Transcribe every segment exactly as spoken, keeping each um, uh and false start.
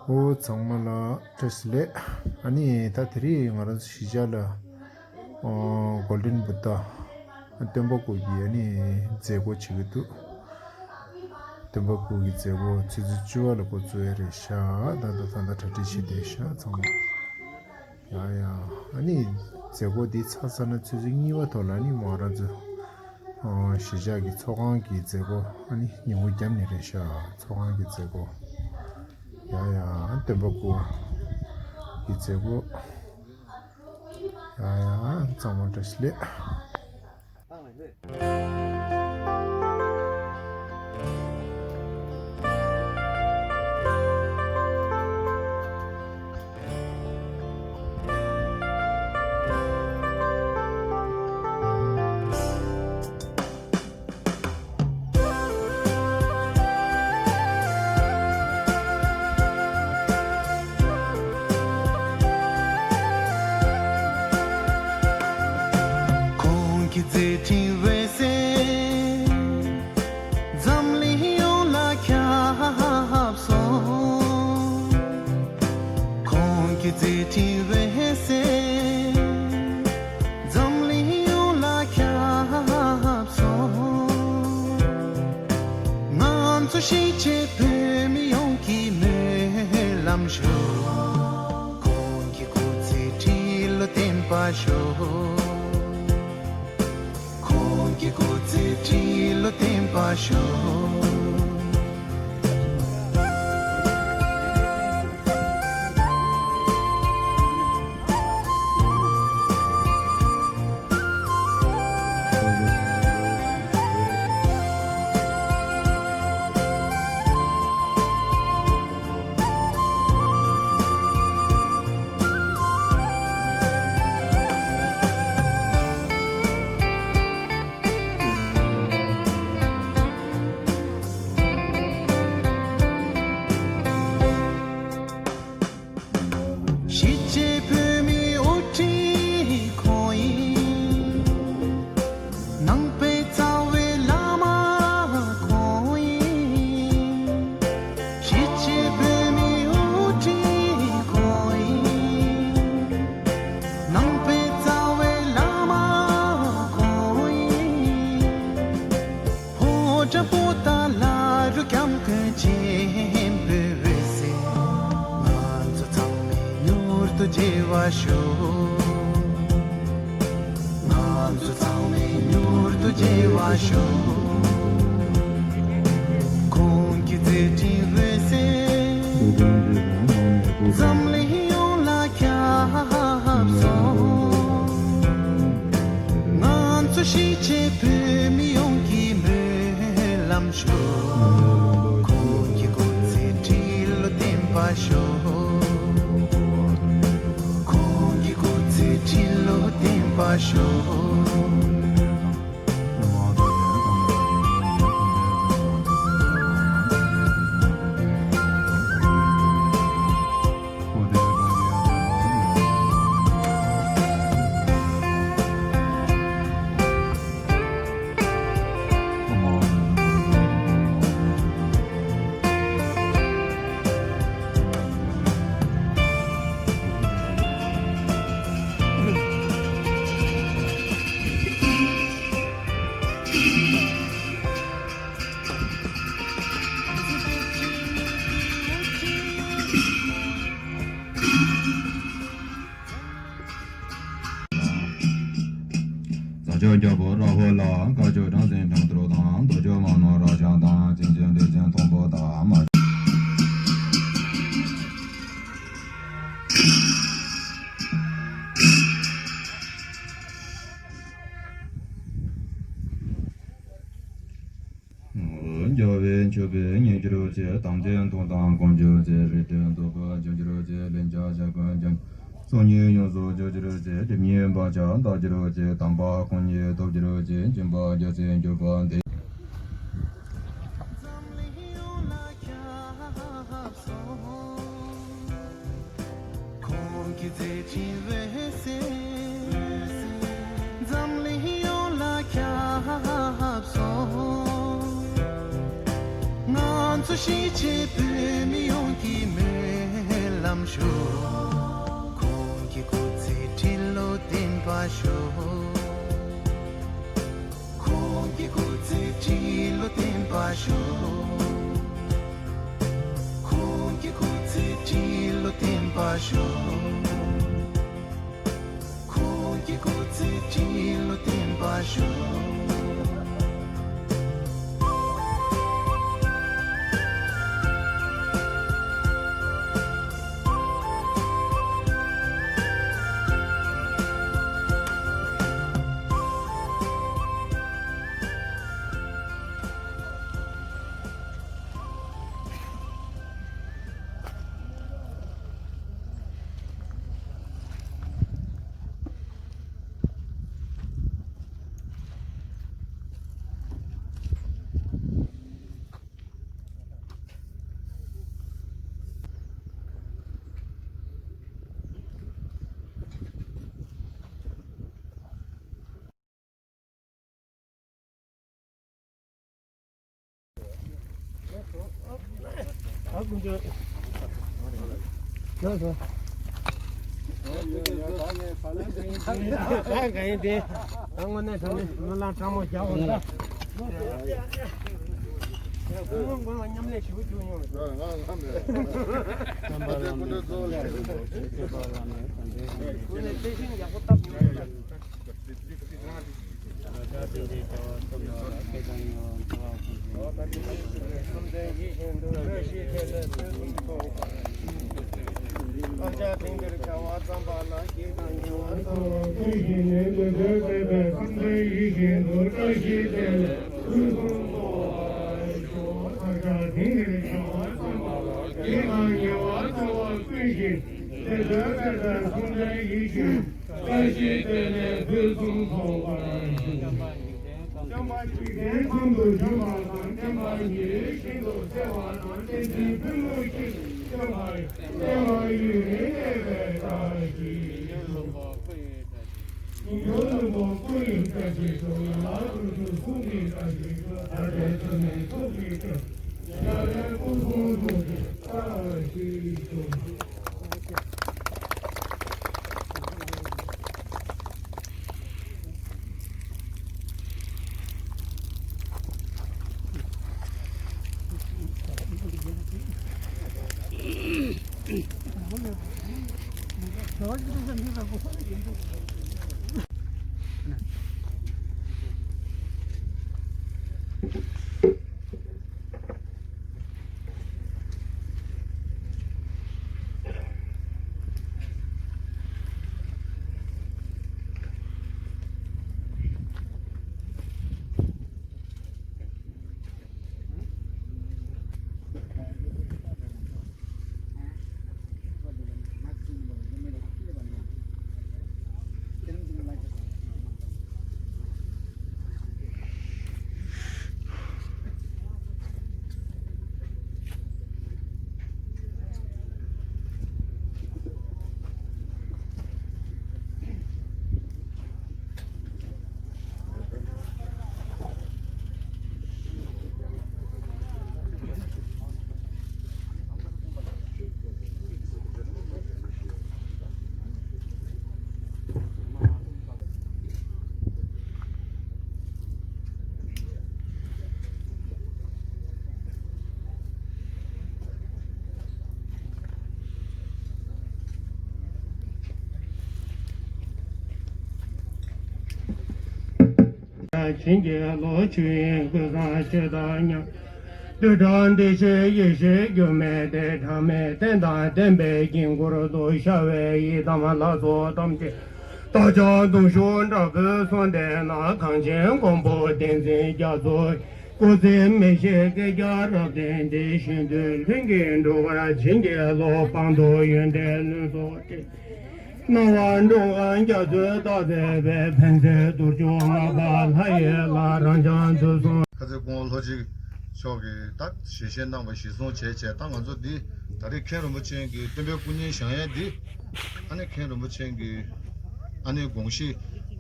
ཨོ་ཚང་མ་ལ་བཀྲ་ཤིས་བདེ་ལེགས། ཨ་ནི་ད་དེ་རིང་ང་རང་ཚོ་གཞིས་ཆགས་ལ་ཨོ་གོལ་ཌེན་བུདྡྷ་སྟོན་པ་སྐུ་གི་ཨ་ནི་མཛད་སྒོ་བྱེད་ཀྱི་འདུག་སྟོན་པ་སྐུ་གི་མཛད་སྒོ་ཆུ་ཚོད་བཅུ་པ་ལ་འགོ་བཙུགས་ཡ་རེད་ཤག་ད་ལྟ་ད་ལྟ་གྲ་སྒྲིག་བྱེད་བསྡད་ཤག་ཚང་མ། ཡ་ཡ། ཨ་ནི་མཛད་སྒོ་འདི་ཚར་ཚར་ན་ཆུ་ཚོད་གཉིས་པ་ཐོག་ལ་ཨ་ནི་མོ་རང་ཚོ་ཨ་གཞིས་ཆགས་ཀྱི་ཚོགས་ཁང་གི་མཛད་སྒོ་ཨ་ནི་ཉིན་གུང་རྒྱབ་ནས་རེད་ཤག་ཚོགས་ཁང་གི་མཛད་སྒོ། ཡ་ཡ། སྟོན་པ་སྐུ་གི་མཛད་སྒོ། ཡ་ཡ། ཚང་མ་བཀྲ་ཤིས་བདེ་ལེགས། ཁོང་གི་མཛད་འཕྲིན་འོད་ཟེར་འཛམ་གླིང་ཡོངས་ལ་ཁྱབ་སོང་། ཁོང་གི་མཛད་འཕྲིན་འོད་ཟེར་འཛམ་གླིང་ཡོངས་ལ་ཁྱབ་སོང་། ང་ཚོ་གཞིས་བྱེས་བོད་མི་ཡོངས་ཀྱི་སྨོན་ལམ་ཞུ། ཁོང་གི་སྐུ་ཚེ་ཁྲི་ལོ་བརྟན་པར་ཤོག་ཁོང་གི་སྐུ་ཚེ་ཁྲི་ལོ་བརྟན་པར་ཤོག་གཞིས་བྱེས་བོད་མིའི་དབུ་ཁྲིད་ཁོང་ཡིན། ནང་པའི་རྩ་བའི་བླ་མ་ཁོང་ཡིན། གཞིས་བྱེས་བོད་མིའི་དབུ་ཁྲིད་ཁོང་ཡིན། ནང་པའི་རྩ་བའི་བླ་མ་ཁོང་ཡིན། ཕོ་བྲང་པོ་ཏཱ་ལ་རུ་སྐྱབས་མགོན་ཆེན་པོའི་འོད་ཟེར་ང་ཚོ་ཚང་མས་མྱུར་དུ་མཇལ་བར་ཤོག་ང་ཚོ་ཚང་མས་མྱུར་དུ་མཇལ་བར་ཤོག་ཁོང་གི་མཛད་འཕྲིན་འོད་ཟེར་འཛམ་གླིང་ཡོངས་ལ་ཁྱབ་སོང་། ང་ཚོ་གཞིས་བྱེས་བོད་མི་ཡོངས་ཀྱི་སྨོན་ལམ་ཞུ། ཁོང་གི་སྐུ་ཚེ་ཁྲི་ལོ་བརྟན་པར་ཤོག་ཁོང་གི་སྐུ་ཚེ་ཁྲི་ལོ་བརྟན་པར་ཤོག་རྫ་མཆོག་རྒྱལ་པོ་ར་ཧུ་ལ། དཀར་ཕྱོགས་སྦྲང་རྩི་འཕྲང་དོར་དང་། རྡོ་རྗེ་མ་ནོ་ར་ཤ་དང་། བྱིན་ཆེན་ལུས་ཅན་མཐོན་པོ་དང་། མ། རྒྱལ་བའི་མཆོད་པས་མཉེས་གྱུར་ཅིག་དམ་ཅན་ཐུགས་དམ་སྐོང་གྱུར་ཅིག་རིགས་དྲུག་འདོད་པ་འབྱུང་གྱུར་ཅིག་ལན་ཆགས་ཞག་ཀུན་འབྱོན། ཚོགས་གཉིས་ཡོངས་སུ་རྫོགས་གྱུར་ཅིག་སྒྲིབ་གཉིས་བག་ཆགས་དག་གྱུར་ཅིག་དམ་པ་དཀོན་གཉེར་ཐོབ་གྱུར་ཅིག་སྦྱིན་པ་རྒྱ་ཆེན་གྱུར་པ་འདི། ཁོང་གི་མཛད་འཕྲིན་འོད་ཟེར་འཛམ་གླིང་ཡོངས་ལ་ཁྱབ་སོང་། ང་ཚོ་གཞིས་བྱེས་བོད་མི་ཡོངས་ཀྱི་སྨོན་ ཞུ། ཁོང་གི་སྐུ་ཚེ་ཁྲི་ལོ་བརྟན་པར་ཤོག་ཁོང་གི་སྐུ་ཚེ་ཁྲི་ལོ་བརྟན་པར་ཤོག་ཁོང་གི་སྐུ་ཚེ་ཁྲི་ལོ་བརྟན་པར་ཤོག་ཁོང་གི་སྐུ་ཚེ་ཁྲི་ལོ་བརྟན་པར་ཤོག་བཀྲ་ཤིས་བདེ་ལེགས་ཕུན་སུམ་ཚོགས་པར་ཤོག་སྐྱོན་པ་འཇིག་རྟེན་ཁམས་སུ་བྱོན་པ་དང་། སྐྱོན་པ་ཉེ་རིང་ཤིན་ཏུ་བསལ་བ་དང་། བསྟན་འཛིན་ཕུན་ཚོགས་ཀྱིས་སྐྱོན་པ་བསལ་བ་ཡུན་རིང་གནས་པའི་བཀྲ་ཤིས་ཤོག་སྙིང་རྗེ་བློན་པོ་སྐུ་ཡི་བཀྲ་ཤིས་ཤོག་ཡན་ལག་དྲུག་ཅུ་གསུང་གི་བཀྲ་ཤིས་ཤོག་ཐར་པའི་མཚན་ནས་ཐུགས་ཀྱི་སྐྱོན། ཡ་ལན་སྐུ་གསུང་ཐུགས་ཀྱི་བཀྲ་ཤིས་ཤོག་བྱིན་གྱིས་རློབ་ཆུ་ཡི་ཀུན་བཟང་ཆོས་དང་མཉམ། བདུད་དགྲ་འདི་ཕྱིར་ཡེ་ཤེས་སྒྱུ་མའི་གདན། གྲངས་མེད་རྟེན་དང་བརྟེན་པའི་དཀྱིལ་འཁོར་དུ། ཤ་བའི་ཡི་དམ་ལ་སོགས་ཐམས་ཅད། བདག་ཅག་གདུང་ཤུགས་དྲག་པོས་གསོལ་འདེབས་ན། གངས་ཅན་མགོན་པོ་བསྟན་འཛིན་རྒྱ་མཚོ། སྐུ་ཚེ་མི་ཤིགས་བསྐལ་བརྒྱར་རབ་བརྟན་ཏེ། གཞོན་དུས་ལྷུན་གྱིས་འགྲུབ་པར་བྱིན་གྱིས་རློབས། དཔང་དུ་ཡོན་ཏན་ལྷུན་རྫོགས་ཏེ། སྣང་བ་འབྲོང་རྒན་རྒྱ་མཚོས་བདག་མཛད་པའི། ཕན་མཛད་དུར་ཁྱུང་ལྔ་པ་ལྷ་ཡི་ལྷ། རང་བྱུང་ཚུལ་གསུམ། ཁ་ཚེ་སྐུ་ངོ་ལྷོ་སྤྱི་མཆོག་གིས་ད་ཞལ་བཞེས་གནང་བ་གཞིར་བཟུང་བྱས་བྱས། ད་ང་ཚོ་འདི་ད་རེས་མཁན་རིན་པོ་ཆེ་གི་སྟོན་པའི་སྐུ་བརྙན་བཞེངས་ཡས་འདི་ཨ་ནི་མཁན་རིན་པོ་ཆེ་གི་ཨ་ནི་དགོངས་གཞི་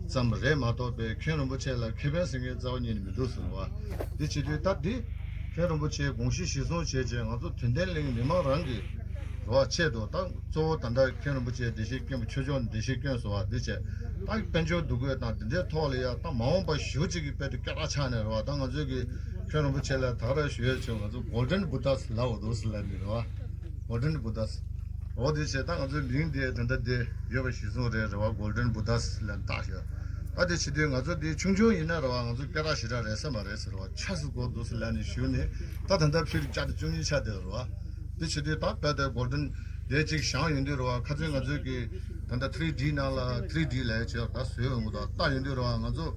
ཙམ་རེད་མ་གཏོགས་པའི་མཁན་རིན་པོ་ཆེ་ལ་ཁེ་ཕན་ཟེར་མཁན་རྩ་བ་ཉིད་ནས་མི་འདུག་ཟེར་བ། འདི་བྱེད་དུས་ད་འདི་མཁན་རིན་པོ་ཆེའི་དགོངས་གཞི་གཞིར་བཟུང་བྱས་བྱས། ང་ཚོ་དོན་ལྡན་གླིང་མི་མང་རང་གི་ རེད་བ། ཆེད་དུ་ད་གཙོ་བོ་ད་ལྟ་མཁན་རིན་པོ་ཆེ་བདེ་གཤེགས་མཁན་པོ་ཆོས་སྐྱོང་བདེ་གཤེགས་བསྐྱོན་སོང་བ་འདི་བྱས། ད་དཔལ་འབྱོར་འདུ་འགོད་དང་འདི་འདྲའི་ཐོག་ལ་ཡ་ད་མ་འོངས་པ་ཞེ་པོ་ཅིག་གི་དཔེ་དེ་སྐད་གྲགས་ཆགས་ནས་རེད་བ། ད་ང་ཚོའི་གི་མཁན་རིན་པོ་ཆེ་ལ་ད་ག་རང་ཞུ་ཡས་བྱུང་། ང་ཚོ་Golden Buddhas་ལབ་འོ་འདུག་སེ་ལབ་ནི་རེད་བ། Golden Buddhas། འོ་དེ་བྱས་ད་ང་ཚོའི་མིང་དེ་ད་ལྟ་དེ་ཡོད་པ་གཞིར་བཟུང་རེད་རེད་བ། Golden Buddhas་ལབ་བཏགས་ཤག་ཨ་དེ་བྱེད་དུས་ང་ཚོ་དེ་ཆུང་ཆུང་ཡིན་ན་རེད་བ། ང་ཚོ་སྐད་གྲགས་ཞེ་དྲག་རེད་ས་མ་རེད་ཟེར་བ། ཆགས་སུ་འགོ་འདུག་སེ་ལབ་ནས་ཞུས་ནས་ད་ད་ལྟ་ཕྱིར་བསྐྱར་དུ་བཅུ་གཉིས་ཆགས་བསྡད་རེད་བ། དེ་བྱེད་དུས་ད་རྦད་དེ་Golden་དེ་གཅིག་བཞེངས་ཡོང་དུས་རེད་བ། ཁ་སང་ང་ཚོའི་གི་ད་ལྟ་three D་ནང་ལ་three D་ལབ་ཡས་ཅིག་ད་བཟོས་ཡོང་གི་འདུག་ལྟ་ཡོང་དུས་རེད་བ། ང་ཚོ་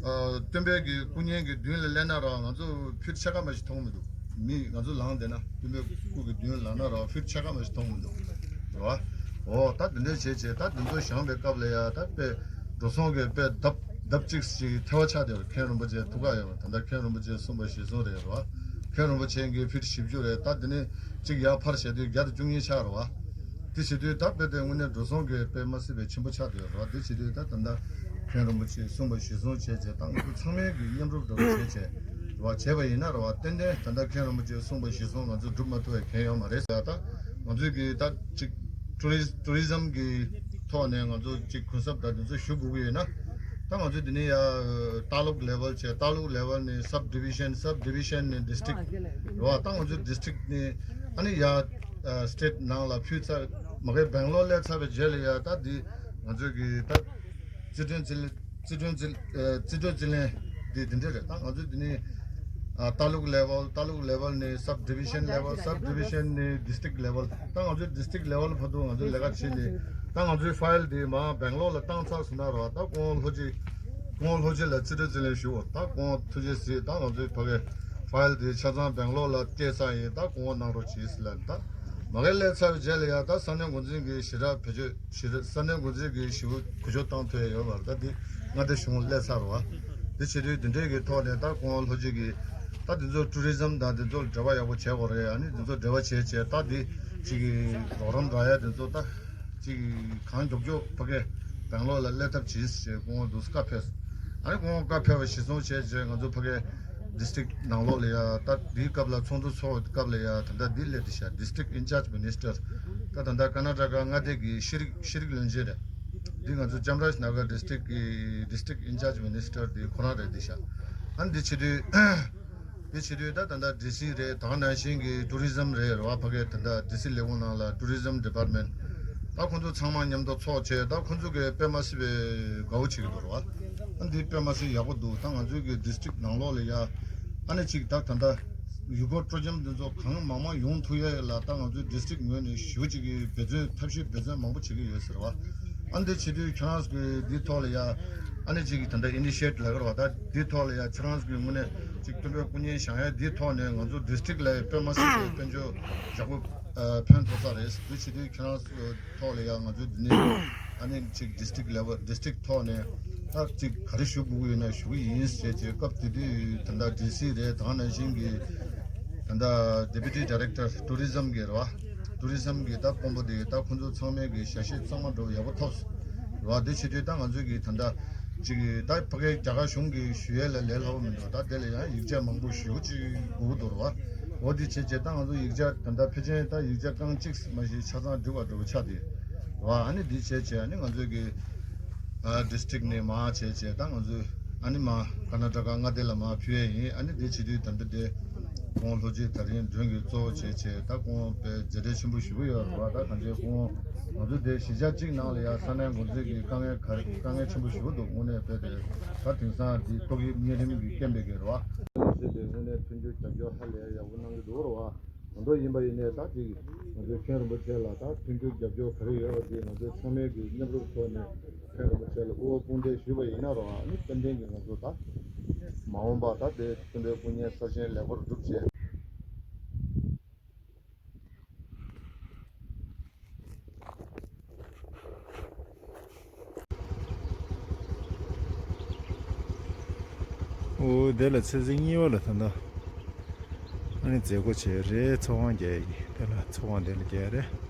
ཨ་སྟོན་པའི་གི་སྐུ་བརྙན་གི་མདུན་ལ་སླེབས་ན་རེད་བ། ང་ཚོ་ཕྱིར་ཕྱེད་ཀ་མ་ཞིག་མཐོང་མི་འདུག་མི་ང་ཚོ་ལངས་བསྡད་ན་སྟོན་པའི་སྐུ་གི་མདུན་ལ་ལངས་ན་རེད་བ། ཕྱིར་ཕྱེད་ཀ་མ་ཞིག་མཐོང་མི་འདུག་རེད་བ། འོ་ད་འདི་འདྲ་བྱས་བྱས་ད་འདི་ཚོ་བཞེངས་པའི་སྐབས་ལ་ཡ་ད་དཔེ་འགྲོ་སོང་གི་དཔེ་ལྡབ་ལྡབ་གཅིག་ཅིག་ཐལ་བ་ཆགས་བསྡད་པ། མཁན་རིན་པོ་ཆེ་ཐུགས་ཁག་ཡོད་པ། ད་ལྟ་མཁན་རིན་པོ་ཆེས་གསུངས་པ་གཞིར་བཟུང་རེད་རེད་བ། མཁན་རིན་པོ་ཆེ་གིས་ཕིཊ་བཞི་བཅུ་རེད། ད་འདི་ནས་གཅིག་ཡར་འཕར་བྱས་དུས་བརྒྱ་དང་བཅུ་གཉིས་ཆགས་རེད་བ། དེ་བྱེད་དུས་ད་དཔེ་དེ་དངོས་གནས་འགྲོ་སོང་གི་དཔེ་མ་སྲིད་པའི་ཆེན་པོ་ཆགས་བསྡད་ཡོད་རེད་བ། དེ་བྱེད་དུས་ད་ད་ལྟ་མཁན་རིན་པོ་ཆེས་གསུངས་པ་གཞིར་བཟུང་བྱས་བྱས་ད་ང་ཚོ་ཚང་མས་ཀྱི་མཉམ་རུབ་འདྲ་པོ་བྱས་བྱས་རེད་བ། བྱས་པ་ཡིན་ན་རེད་བ། ཏན་ཏན་ད་ལྟ་མཁན་རིན་པོ་ཆེས་གསུངས་པ་གཞིར་བཟུང་ང་ཚོ་སྒྲུབ་མ་ཐུབ་པའི་གང་ཡོད་མ་རེད་ཟེར། ད་ང་ཚོས་ཀྱི་ད་ཅིག་ཊུ་རི་ཊུ་རི་ཛམ་གྱི་ཐོག་ནས་ང་ཚོ་ཅིག་གུན་གསབ་ད་དེ་ཚོ་ཞུ་དགོས་ཀྱི་ཡོད་ན། ད་ང་ཚོས་འདི་ནས་ཡ་ཏཱ་ལུག་ལེ་ཝལ་བྱས། ཏཱ་ལུག་ལེ་ཝལ་ནས་སབ་ཌི་བི་ཤན། སབ་ཌི་བི་ཤན་ནས་ཌི་སི་ཊིག་རེད་བ། ད་ང་ཚོའི་ཌི་སི་ཊིག་ནས་ཨ་ནི་ཡ་སི་ཊེ་ཊི་ནང་ལ་ཕུལ་ཚར། མ་གི་སྦེང་ལོར་སླེབས་ཚར་བའི་རྗེས་ལ་ཡ་ད་འདི་ང་ཚོས་ཀྱི་ད་རྩིས་དྲན་རྩིས་རྩིས་དྲན་རྩིས་རྩིས་སྤྲོད་རྩིས་ལེན་འདི་འདི་འདྲ་རེད། ད་ང་ཚོས་འདི་ནས་ཨ་ཏཱ་ལུག་ལེ་ཝལ། ཏཱ་ལུག་ལེ་ཝལ་ནས་སབ་ཌི་བི་ཤན་ལེ་ཝལ། སབ་ཌི་བི་ཤན་ནས་ཌི་སི་ཊིག་ལེ་ཝལ། ད་ང་ཚོས་ཌི་སི་ཊིག་ལེ་ཝལ་བར་དུ་ང་ཚོས་ལས་ཀ་བྱས་ནས་ད་ང་ཚོའི་ཕའིལ་འདི་མར་སྦེང་ལོར་ལ་བཏང་ཚར་སོང་ན་རེད་བ། ད་སྐུ་ངོ་ལྷོ་སྤྱི་སྐུ་ངོ་ལྷོ་སྤྱི་ལ་རྩིས་སྤྲོད་རྩིས་ལེན་ཞུ་འོ། ད་སྐུ་ངོ་ཐུགས་རྗེ་གཟིགས། ད་ང་ཚོའི་ཕ་གའི་ཕའིལ་འདི་ཆ་ཚང་སྦེང་ལོར་ལ་སྐྱེལ་ཚར་ཡིན། ད་སྐུ་ངོ་གནང་རོགས་གྱིས་ལབ། ད་མ་གི་སླེབས་ཚར་བའི་རྗེས་ལ་ཡ་ད་ས་གནས་འགོ་འཛིན་གྱིས་ཞེ་དྲག་བེད་སྤྱོད་ཞེ་དྲག་ས་གནས་འགོ་འཛིན་གྱིས་ཞེ་པོ་གུས་ཞབས་བཏང་ཐུབ་ཡ་ཡོད་མ་རེད། ད་འདི་མངའ་སྡེ་གཞུང་སླེབས་ཚར་བ། འདི་བྱེད་དུས་འདི་འདྲའི་གི་ཐོག་ནས་ད་སྐུ་ངོ་ལྷོ་སྤྱི་གིས་ད་འདི་ཚོ་ཊུ་རི་ཛམ་དང་འདི་ཚོ་འབྲེལ་བ་ཡག་པོ་བྱེད་དགོས་རེད། ཨ་ནི་འདི་ཚོ་འབྲེལ་བ་བྱས་བྱས་ད་འདི་ཅིག་གི་རོགས་རམ་རག་ཡ་འདི་ཚོ་ད་ཅིག་གི་གང་མགྱོགས་མགྱོགས་ཕ་གི་སྦེང་ལོར་ལ་སླེབས་ཐབས་གྱིས་ཞེས་སྐུ་ངོ་འདུག་སེ་བཀའ་ཕེབས། ཨ་ནི་སྐུ་ངོ་བཀའ་ཕེབས་པ་གཞིར་བཟུང་བྱས་བྱས་ང་ཚོ་ཕ་གི་ཌི་སི་ཊིག་ནང་ལོགས་ལ་ཡ་ད་འདིའི་སྐབས་ལ་ཚོགས་འདུ་ཚོགས་སྐབས་ལ་ཡ་ད་ལྟ་འདི་སླེབས་བསྡད་ཤག་ཌི་སི་ཊིག་ཨིན་ཅཱརཇ་མི་ནིས་ཊར། ད་ད་ལྟ་ཀར་ནཱ་ཊ་ཀ་མངའ་སྡེ་གི་ཤེས་རིག་ཤེས་རིག་བློན་ཆེན་རེད། འདི་ང་ཚོ་ཅམ་རཱཇ་ནཱ་གར་ཌི་སི་ཊིག་གི་ཌི་སི་ཊིག་ཨིན་ཅཱརཇ་མི་ནིས་ཊར་འདི་ཁོ་རང་རེད་བསྡད་ཤག་ཨ་ནི་འདི་བྱེད་དུས། དེ་བྱེད་དུས་ད་ད་ལྟ་ཌི་སི་རེད། ད་ག་ནང་བཞིན་གྱི་ཊུ་རི་ཛམ་རེད་རེད་བ། ཕ་གི་ད་ལྟ་ཌི་སི་ལས་ཁུངས་ནང་ལ་ཊུ་རི་ཛམ་ཌི་པཱར་མེན་ཊི། ད་ཁོང་ཚོ་ཚང་མ་མཉམ་དུ་ཚོགས་བྱས་ད་ཁོང་ཚོ་གི་དཔེ་མ་སྲིད་པའི་དགའ་བོ་བྱེད་ཀྱི་འདུག་རེད་བ། ཨ་འདི་དཔེ་མ་སྲིད་ཡག་པོ་འདུག་ད་ང་ཚོའི་གི་ཌི་སི་ཊིག་ནང་ལོགས་ལ་ཡ་ཨ་ནི་གཅིག་ད་ད་ལྟ་ཡུལ་སྐོར་སྤྲོ་འཆམ་འདི་ཚོ་གང་མང་མང་ཡོང་ཐུབ་ཡ་ལ་ད་ང་ཚོའི་ཌི་སི་ཊིག་ངོས་ནས་ཞེ་པོ་ཅིག་གི་འབད་བརྩོན་ཐབས་ཤེས་འབད་བརྩོན་མང་པོ་བྱེད་ཀྱི་ཡོད་ཟེར་བ། ཨ་འདི་བྱེད་དུས་ཁྱེད་རང་ཚོ་གི་འདི་ཐོག་ལ་ཡ་ཨ་ནི་ཅིག་ད་ལྟ་ཨི་ནི་ཤི་ཨེ་ཊི་ལབ་ཀྱི་རེད་བ། ད་འདི་ཐོག་ལ་ཡ་ཁྱེད་རང་ཚོ་གི་དངོས་གནས་ཅིག་སྟོན་པའི་སྐུ་བརྙན་བཞེངས་ཡ་འདི་ཐོག་ནས་ང་ཚོ་ཌི་སི་ཊིག་ལ་ཡ་དཔེ་མ་སྲིད་པའི་དཔལ་འབྱོར་ཡག་པོ་ཨ་ཕན་ཐོགས་ས་རེད། འདི་བྱེད་དུས་ཁྱེད་རང་ཚོ་ཐོག་ལ་ཡ་ང་ཚོ་འདི་ནས་ཨ་ནི་ཅིག་ཌི་སི་ཊིག་ལེ་ཝལ་ཌི་སི་ཊིག་ཐོག་ནས་ད་ཅིག་ག་རེ་ཞུ་དགོས་ཀྱི་ཡོད་ན་ཞུ་གི་ཡིན་ཟེར་བྱས་སྐབས་དེ་དུས་ད་ལྟ་ཌི་སི་རེད། ད་ག་ནང་བཞིན་གྱི་ད་ལྟ་ཌེ་པུ་ཊི་ཌའི་རེག་ཊར་ཊུ་རི་ཛམ་གྱི་རེད་བ། ཊུ་རི་ཛམ་གྱི་ད་དཔོན་པོ་དེ་ད་ཁོང་ཚོ་ཚང་མས་གི་ཞལ་བཞེས་གཙང་མ་འདྲ་བོ་ཡག་པོ་ཐོབ་སོང་རེད་བ། དེ་བྱེད་དུས་ད་ང་ཚོས་གི་ད་ལྟ་ཅིག་ད་ཕ་གིའི་རྒྱ་གར་གཞུང་གི་ཞུ་ཡས་ལ་ལས་སླ་པོ་མི་འདུག་ད་དེ་ལ་ཡང་ཡིག་ཆ་མང་པོ་ཞེ་པོ་ཅིག་དགོས་ཀྱི་འདུག་རེད་བ། འོ་དེ་བྱས་བྱས་ད་ང་ཚོ་ཡིག་ཆ་ད་ལྟ་ཕལ་ཆེར་ད་ཡིག་ཆ་རྐང་གཅིག་མ་ཞིག་ཆ་ཚང་འགྲིག་པ་འདྲ་བོ་ཆགས་བསྡད་རེད་བ། ཨ་ནི་འདི་བྱས་བྱས་ཨ་ནི་ང་ཚོས་གི་ཨ་ཌི་སི་ཊིག་ནས་མར་བྱས་བྱས་ད་ང་ཚོས་ཨ་ནི་མར་ཀར་ནཱ་ཊ་ཀ་མངའ་སྡེ་ལ་མར་ཕུལ་ཡས་ཡིན། ཨ་ནི་དེ་བྱེད་དུས་ད་ལྟ་དེ་ཁོང་ལྷོ་སྤྱི་ད་རིང་མགྲོན་གྱི་གཙོ་བོ་བྱས་བྱས་ད་ཁོང་དཔེ་མཛད་བྲེལ་ཆེན་པོ་ཞེ་པོ་ཡོད་རེད་བ། ད་གང་ཅི་ཁོང་ང་ཚོ་དེ་གཞིས་ཆགས་གཅིག་ནང་ལ་ཡ་ས་གནས་འགོ་འཛིན་གྱི་དཀའ་ངལ་ག་རེ་དཀའ་ངལ་ཆེན་པོ་ཞེ་པོ་འདུག་དངོས་གནས་དཔེ་དེ་ད་དེང་སང་དེ་ཐོག་གི་གཉན་རིམས་ཀྱི་རྐྱེན་པས་ཀྱི་རེད་བ། དེ་དེ་དངོས་གནས་མཐུན་འགྱུར་རྒྱབ་སྐྱོར་ཧ་ལས་ཡག་པོ་གནང་གི་འདུག་རེད་བ། ང་ཚོ་ཡིན་པ་ཡིན་ནའི་ད་ཅིག་ང་ཚོའི་མཁན་རིན་པོ་ཆེ་ལ་ད་མཐུན་འགྱུར་རྒྱབ་སྐྱོར་ག་རེ་ཡོད་པ་དེ་ང་ཚོའི་ཚང་མས་ཀྱི་མཉམ་རུབ་ཐོག་ནས་མཁན་རིན་པོ་ཆེ་ལ་སྐུ་ངོ་དཔུང་འདེགས་ཞུས་པ་ཡིན་ན་རོ། ཨ་ནི་ཏན་ཏན་གྱི་ང་ཚོ་ད་མ་འོངས་པ་ད་དེ་སྟོན་པའི་སྐུ་བརྙན་གསར་བཞེངས་ལེགས་པོར་འགྲུབ་བྱས། འོ་དེ་ལ་ཚེས་གཉིས་པ་ལ་ད་ལྟ་ཨ་ནི་མཛད་སྒོ་བྱས་རེད། ཚོགས་ཁང་རྒྱག་ཡ་གི་དེ་ལ་ཚོགས་ཁང་དེ་ལ་རྒྱག་ཡ་རེད།